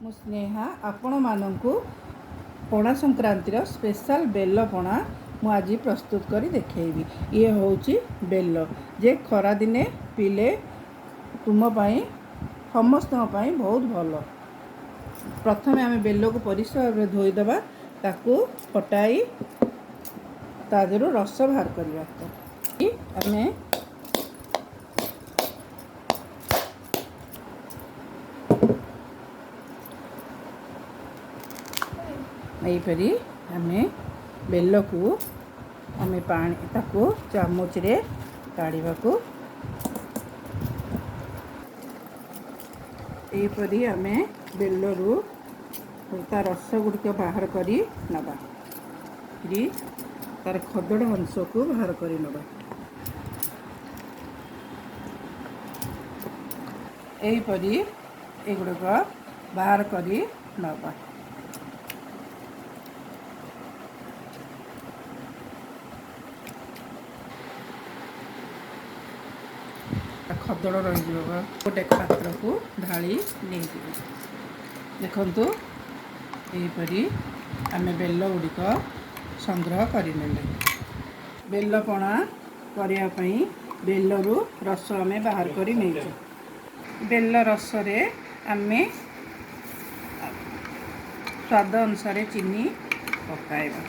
ମୁଁ ସ୍ନେହା ଆପଣମାନଙ୍କୁ ପଣା ସଂକ୍ରାନ୍ତିର ସ୍ପେଶାଲ ବେଲ ପଣା ମୁଁ ଆଜି ପ୍ରସ୍ତୁତ କରି ଦେଖେଇବି। ଇଏ ହେଉଛି ବେଲ, ଯେ ଖରାଦିନେ ପିଇଲେ ତୁମ ପାଇଁ, ସମସ୍ତଙ୍କ ପାଇଁ ବହୁତ ଭଲ। ପ୍ରଥମେ ଆମେ ବେଲକୁ ପରିଷ୍କାର ଭାବରେ ଧୋଇଦେବା, ତାକୁ ଫଟାଇ ତା ଦେହରୁ ରସ ବାହାର କରିବା। ଆମେ ଏହିପରି ଆମେ ବେଲକୁ ଆମେ ପାଣି ତାକୁ ଚାମଚରେ କାଢ଼ିବାକୁ। ଏହିପରି ଆମେ ବେଲରୁ ତା ରସ ଗୁଡ଼ିକ ବାହାର କରି ନେବା, ତାର ଖଦଡ଼ ଅଂଶକୁ ବାହାର କରି ନେବା। ଏହିପରି ଏଗୁଡ଼ିକ ବାହାର କରି ନେବା। ଖଦଡ଼ ରହିଯିବ, ଗୋଟେ ପାତ୍ରକୁ ଢାଳି ନେଇଯିବେ। ଦେଖନ୍ତୁ, ଏହିପରି ଆମେ ବେଲ ଗୁଡ଼ିକ ସଂଗ୍ରହ କରିନେଲେ। ବେଲ ପଣା କରିବା ପାଇଁ ବେଲରୁ ରସ ଆମେ ବାହାର କରି ନେଇଛୁ। ବେଲ ରସରେ ଆମେ ସ୍ୱାଦ ଅନୁସାରେ ଚିନି ପକାଇବା,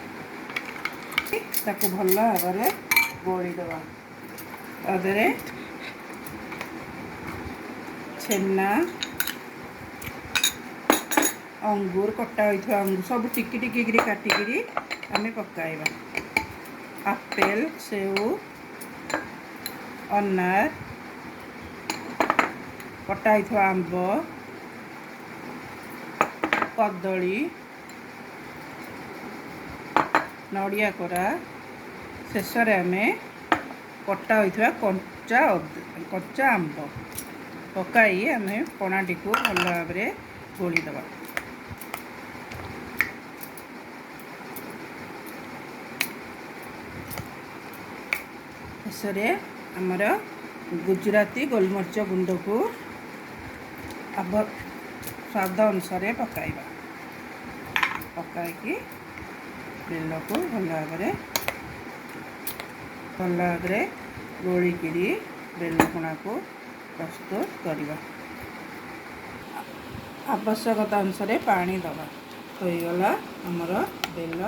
ତାକୁ ଭଲ ଭାବରେ ଗୋଳିଦେବା। ତା ଦେହରେ ଛେନା, ଅଙ୍ଗୁର, କଟା ହୋଇଥିବା ଅଙ୍ଗୁର ସବୁ ଟିକି ଟିକି କରି କାଟିକିରି ଆମେ ପକାଇବା। ଆପେଲ, ସେଉ, ଅନାର, କଟା ହୋଇଥିବା ଆମ୍ବ, କଦଳୀ, ନଡ଼ିଆ କୋରା, ଶେଷରେ ଆମେ କଟା ହୋଇଥିବା କଞ୍ଚା ଆମ୍ବ ପକାଇ ଆମେ ପଣାଟିକୁ ଭଲ ଭାବରେ ଗୋଳିଦେବା। ଶେଷରେ ଆମର ଗୁଜୁରାତି ଗୋଲମରିଚ ଗୁଣ୍ଡକୁ ସ୍ୱାଦ ଅନୁସାରେ ପକାଇବା। ପକାଇକି ବେଲକୁ ଭଲ ଭାବରେ ଗୋଳିକିରି ବେଲ ପଣାକୁ ପ୍ରସ୍ତୁତ କରିବା। ଆବଶ୍ୟକତା ଅନୁସାରେ ପାଣି ଦେବା। ହୋଇଗଲା ଆମର ବେଲ।